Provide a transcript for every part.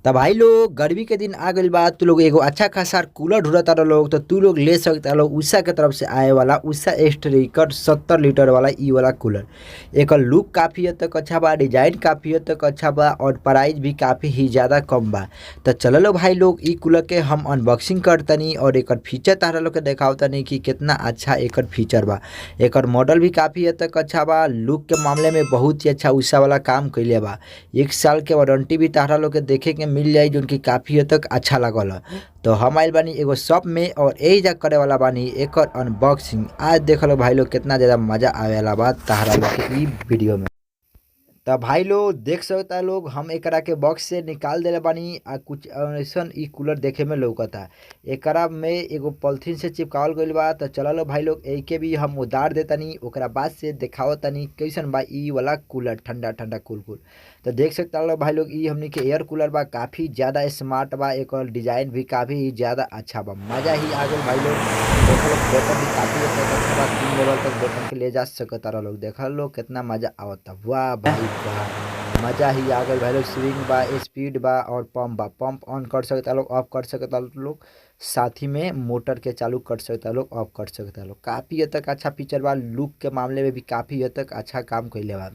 त भाई लोग गर्मी के दिन आ गइल बा। तू लोग एगो अच्छा खासा कूलर ढूंढता लोग तो तू लोग ले सकता लोग उषा के तरफ से आए वाला उषा स्ट्राइकर 70 लीटर वाला ई वाला कूलर। एकर लुक काफ़ी हद तक अच्छा बा, डिजाइन काफ़ी हद तक अच्छा बा और प्राइस भी काफ़ी ही ज़्यादा कम बा। तो चलो लो भाई लोग ई कूलर के हम अनबॉक्सिंग करतनी और एकर फीचर तारा लोग के देखावतनी कि कितना अच्छा एकर फीचर बा। एकर मॉडल भी काफ़ी हद तक अच्छा बा, लुक के मामले में बहुत ही अच्छा उषा वाला काम कइले बा। 1 साल के वारंटी भी तारा लोग के देखे के मिल जाई जोन की काफ़ी हद तक अच्छा लागल। तो हम आइल बानी एगो शॉप में और एहिजा करे वाला बानी एकर अनबॉक्सिंग। आज देख लो भाई लोग कितना ज़्यादा मजा आवेला बा तारा लोग के ई वीडियो में। तो भाई लोग देख सकता लोग हम एकरा के बॉक्स से निकाल देले बानी आ कुछ ऐसन ई कूलर देखे में लौकता। एकरा में एगो पॉलिथीन से चिपकावल गइल बा। तो चला लो भाई लोग एके भी हम उतार देतानी, ओकरा बाद से देखावतानी कैसन बा ई वाला कूलर, ठंडा ठंडा कूल कूल। तो देख सकता लो भाई लोग ई हमनी के एयर कूलर बा, काफ़ी ज़्यादा स्मार्ट बा, एकर डिजाइन भी काफ़ी ज़्यादा अच्छा बा। मज़ा ही आ गइल भाई लोग। देखो बटन भी काफ़ी अच्छा बा, 3 लेवल तक बटन के ले जा सकता लोग। देख लो कितना मज़ा आवता, वाह भाई वाह, मज़ा ही आ गइल भाई लोग। स्विंग बा, स्पीड बा और पंप बा। पंप ऑन कर सकता लोग, ऑफ कर सकता लोग, साथ ही में मोटर के चालू कर सकता लोग, ऑफ कर सकता लोग। काफ़ी हद तक अच्छा फीचर बा, लुक के मामले में भी काफ़ी हद तक अच्छा काम कइले बा।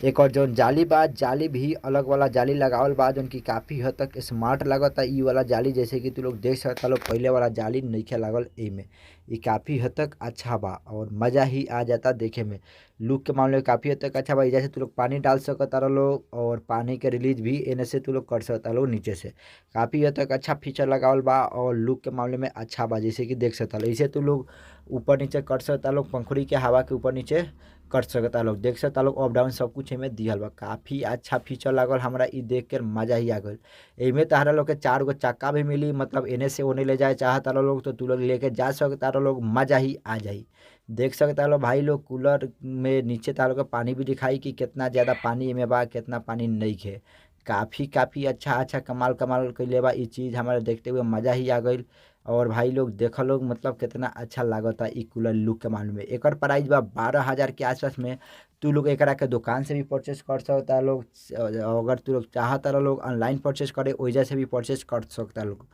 एक और जौन जाली बा, जाली भी अलग वाला जाली लगावल बा जौन की काफ़ी हद तक स्मार्ट लागता ई वाला जाली। जैसे कि तू लोग देख सकता लोग, पहले वाला जाली नइखे लागल एमे। ई काफ़ी हद तक अच्छा बा और मज़ा ही आ जाता देखे में। लुक के मामले में काफ़ी हद तक अच्छा बा। जैसे तू लोग पानी डाल सकता लोग और पानी के रिलीज भी एने से तू लोग कर सकता लोग नीचे से। काफ़ी हद तक अच्छा फीचर लगावल बा और लुक के मामले में अच्छा बा, जैसे कि देख सकता लोग। इसे तू लोग ऊपर नीचे कर सकता लोग, पंखुड़ी के हवा के ऊपर नीचे कर सकता लोग, देख सकता लोग। अप डाउन सब कुछ एमे दिहल बा। काफ़ी अच्छा फीचर लागल हमरा, ई देख के मज़ा ही आ गइल। एमे तहरा लोग के 4 गो चक्का भी मिली, मतलब एने से ओने ले जाए चाहता लोग तो तू लोग लेके जा सकता लोग, मज़ा ही आ जाई। देख सकता लोग भाई लोग कूलर में नीचे तार के पानी भी दिखाई कि कितना ज़्यादा पानी एमे बा, कितना पानी नइखे। काफ़ी काफ़ी अच्छा अच्छा कमाल कमाल कइले बा ई चीज़, हमारे देखते हुए मज़ा ही आ गइल। और भाई लोग देख लोग मतलब कितना अच्छा लागता ई कूलर लुक के मामले में। एकर प्राइस बा 12,000 के आसपास में। तू लोग एकरा के दुकान से भी परचेस कर सकता लोग, अगर तू लोग चाहता लोग ऑनलाइन परचेस करे ओइजा से भी परचेस कर सकता लोग।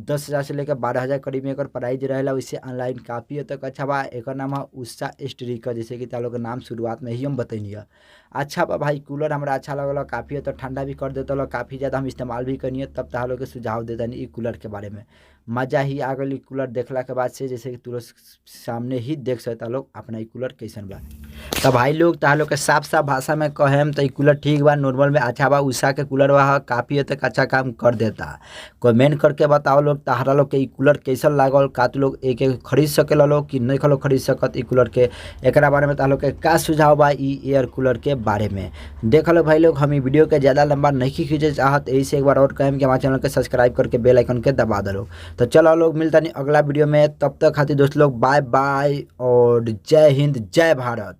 10,000 से लेकर 12,000 करीब में एकर प्राइस रहेला। वैसे ऑनलाइन काफ़ी हद तक अच्छा बा। एकर नाम है उषा स्ट्राइकर, जैसे कि तालो के नाम शुरुआत में ही हम बतैनी है। अच्छा बा भाई कूलर, हमरा अच्छा लगल, काफ़ी हद तक ठंडा भी कर देता, काफ़ी ज़्यादा हम इस्तेमाल भी करनी है, तब तालो के सुझाव देता ई कूलर के बारे में। मज़ा ही आ गइल कूलर देखला के बाद से, जैसे कि तुरंत सामने ही देख सकता लोग अपना ई कूलर कैसन बा। तो भाई लोग ताहा लोग के साफ साफ भाषा में कहेम तो ई कूलर ठीक बा, नॉर्मल में अच्छा बा। उषा के कूलर बा, काफ़ी हद तक अच्छा काम कर देता। कमेंट करके बताओ लोग ताहरा लोग के ई कूलर कैसन लागल, का तू लोग एक एक खरीद सकेला लोग कि नहीं लोग खरीद सकत ई कूलर के। एकरा बारे में ताहा लोग के का सुझाव बा ई एयर कूलर के बारे में। देख लो भाई लोग, हम ई वीडियो के ज़्यादा लंबा नहीं खींचे चाहत, यही से एक बार और कहें कि हमारे चैनल के सब्सक्राइब करके बेल आइकन के दबा दो। तो चलो लोग मिलता नहीं अगला वीडियो में, तब तक खातिर दोस्त लोग बाय बाय और जय हिंद जय भारत।